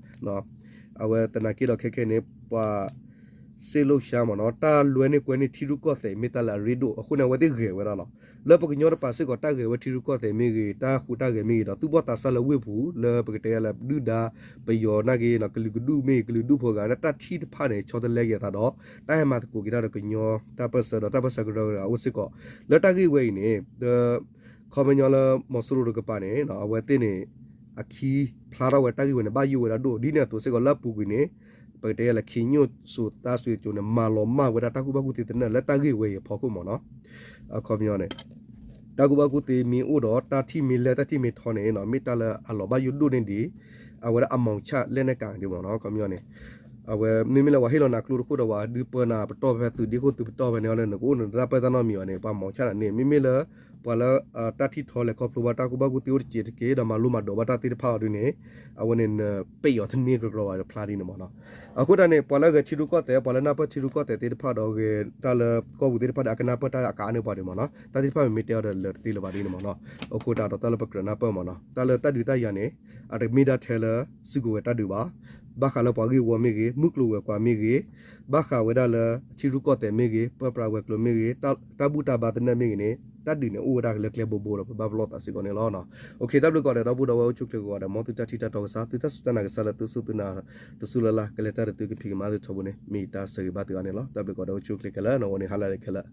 အဝဲသနာ်က့ဒီးခဲကဲန့ၣ် ပှၤ စ့လိၣ်ဆါမ့ၢ်နီၤ, တၢ်လွဲန့ၢ်ကွဲန့ၢ်ထံရူၢ်ကီၢ်သဲးမ့ၢ်တၢ်လၢအရ့ဒိၣ် အဃိန့ၣ် အဝဲသ့ၣ်ဂဲၤဝဲဒၣ်လီၤ. လၢပကညီတပၤစ့ၢ်ကီး တၢ်ဂဲၤဝဲထံရူၢ်ကီၢ်သဲးမ့ၢ်ဂ့ၤ, တၢ်ဟူးတၢ်ဂဲၤမ့ၢ်ဂ့ၤဒီး သူၣ်ဘီၣ်သးစၢ်လၢဝ့ၢ်ပူၤ လၢပကတဲလၢဒုၣ်ဒါ ပယီၤနာ်က့နီၤ, ကလုာ်ကဒူၣ်မ့ၢ်ဂ့ၤ ကလုာ်ဒူၣ်ဖိဂၤန့ၣ် တၢ်ထံၣ်တဖၣ်န့ၣ် ဆီတလဲက့ၤအသးဒီး တၢ်ဟဲမၤသကိးက့ၤတၢ်ဒီးကညီတၢ်ပၢၢ်ဆၢဒီးတၢ်ပၢၢ်ဆၢကရၢကရိအအိၣ်စ့ၢ်ကီး လၢတၢ်ဂ့ၢ်ဝဲအံၤန့ၣ် ဒီး ခီပညီလၢမီၤစိရိၤတကပၤန့ၣ် အဝဲသ့ၣ်န့ၣ် အခံဖျါထီၣ်ဝဲတၢ်ဂ့ၢ်ဝဲန့ၣ် ဘၣ်ယိၣ်ဝဲဒၣ်ဒိၣ် ဒ်န့ၣ်အသိးစ့ၢ်ကီးလၢအပူၤကွံာ်န့ၣ် ပကတဲလၢ ခ့ၣ်ညိၣ်စိၤသးစူၤကၠိန့ၣ် မၤလီၤမၢ်ဝဲဒၣ်တၢ်ကူၣ်ဘၣ်ကူၣ်သ့သနၢၣ်လၢတၢ်ဂ့ၢ်ဝဲအံၤအဖီခိၣ်မ့ၢ်နီၤ. အခီပညီန့ၣ် တၢ်ကူၣ်ဘၣ်ကူၣ်သ့မ့ၢ်အိၣ်ဒီး တၢ်ထံၣ်မ့ၢ်လဲၢ်တၢ်ထံၣ်မ့ၢ်ထီန့ၣ် မ့ၢ်တၢ်လၢအလီၤဘၣ်ယိၣ်ဒိၣ်န့ၢ်ဒံး အဝဲဒၣ်အမောင်ချ လက်နက်ကိုင် ဒ်မ့ၢ်နီၤ. အခီပညီန့ၣ် အဝဲမ့မ့ၢ်လၢပှၤဟ့ၣ်လီၤနၤကျိတခိၣ်ဒီး ပှၤဒုးပၢနၤပတီၢ်ဖဲသုးဒ့ခိၣ်သုးပတီၢ်ဖဲန့ၣ်န့ၣ် နကအိၣ်နတၢ်ပၢတၢ်နီတမံၤဘၣ်န့ၣ် ပှၤမောင်ချနၤန့ၢ်. မ့မ့ၢ်လၢ ပှၤလၢ တၢ်ထံၣ်ထီလဲၤခီဖျိဘၣ်တၢ်ကူၣ်ဘၣ်ကူၣ်သ့အိၣ်တစဲးတက့ၢ် ဒီးမၤလိမၤဒိးဘၣ်တၢ်သ့ၣ်တဖၣ်အီၤဒ်န့ၣ် အဝဲန့ၣ်နပ့ၢ်အီၤတန့ၢ်ကကြီဘၣ်ဖျါဒ်န့ၣ်မ့ၢ်နီၤ. အဃိတၢ်န့ၣ် ပှၤလၢအဂဲၤထံရူၢ်ကီၢ်သဲး ပှၤလၢနၢ်ပၢၢ်ထံရူၢ်ကီၢ်သဲးသ့ၣ်တဖၣ်ဒီးဂဲၤတၢ်လၢကီၢ်ပူၤသ့ၣ်တဖၣ်ဒီး အကနၢ်ပၢၢ်တၢ်အကါန့ၢ်ပှၤဒ်မ့ၢ်နီၤ. တၢ်သ့ၣ်တဖၣ်မ့မ့ၢ်တဲအီၤဒီးလၢာ်တသ့လၢၤဘၣ်ဒ်န့ၣ်မ့ၢ်နီၤ. အဃိတၢ်ဒီးတၢ်လၢပကြၢးနၢ်ပၢၢ်မ့ၢ်နီၤ တၢ်လၢတၢ်ဒုးတၢ်ယၤန့ၣ် အတမ့ၢ်ဒၣ်ထဲလၢ စုကဝဲၤတၢ်ဒုးဘၣ်. ဘၣ်ဃးလၢပှၤဂ့ၢ်ဝီမ့ၢ်ဂ့ၤ, မုၢ်ကျိၤဝဲၤကွာ်မ့ၢ်ဂ့ၤ, ဘၣ်ဃးဝဲဒၣ်လၢထံရူၢ်ကီၢ်သဲးမ့ၢ်ဂ့ၤ, ပၢပြးဝဲၤကျိၤမ့ၢ်ဂ့ၤ, တၢ်ဘူၣ်တၢ်ဘါသနၢၣ်မ့ၢ်ဂ့ၤန့ၣ် တၢ်ဒုးန့ၣ်အိၣ်ဝဲဒၣ်လၢကျဲဘိဘိဒီး ပဘၣ်ပလီၢ်သးစ့ၢ်ကီးန့ၣ်လီၤ. တၢ်ဘျုးကိးဂၤဒဲး ဒီပုၢ်ဒီဝဲၢ်အိၣ်ဆူၣ်ချ့ကိးဂၤဒဲး မ်သုတၢ်ထံၣ်တၢ်တီကစၢ် သုတၢ်စူၢ်တၢ်နာ်ကစၢ်လၢသုစူၢ်သုနာ် တစူၢ်လၢ်လၢ် ကလဲၤတၢ်ဒီးသုကဖံးကမၤသုထီဘိန့ၣ် မ့ၢ်တၢ်ဆၢဂ့ၤဘၣ်သုအါန့ၣ်လီၤ. တၢ်ဘျုးကိးဂၤဒဲး အိၣ်ဆူၣ်ချ့ခဲလၢာ် နဝဲန့ၣ် ဟါလၢ်လၢ်ခဲလၢာ်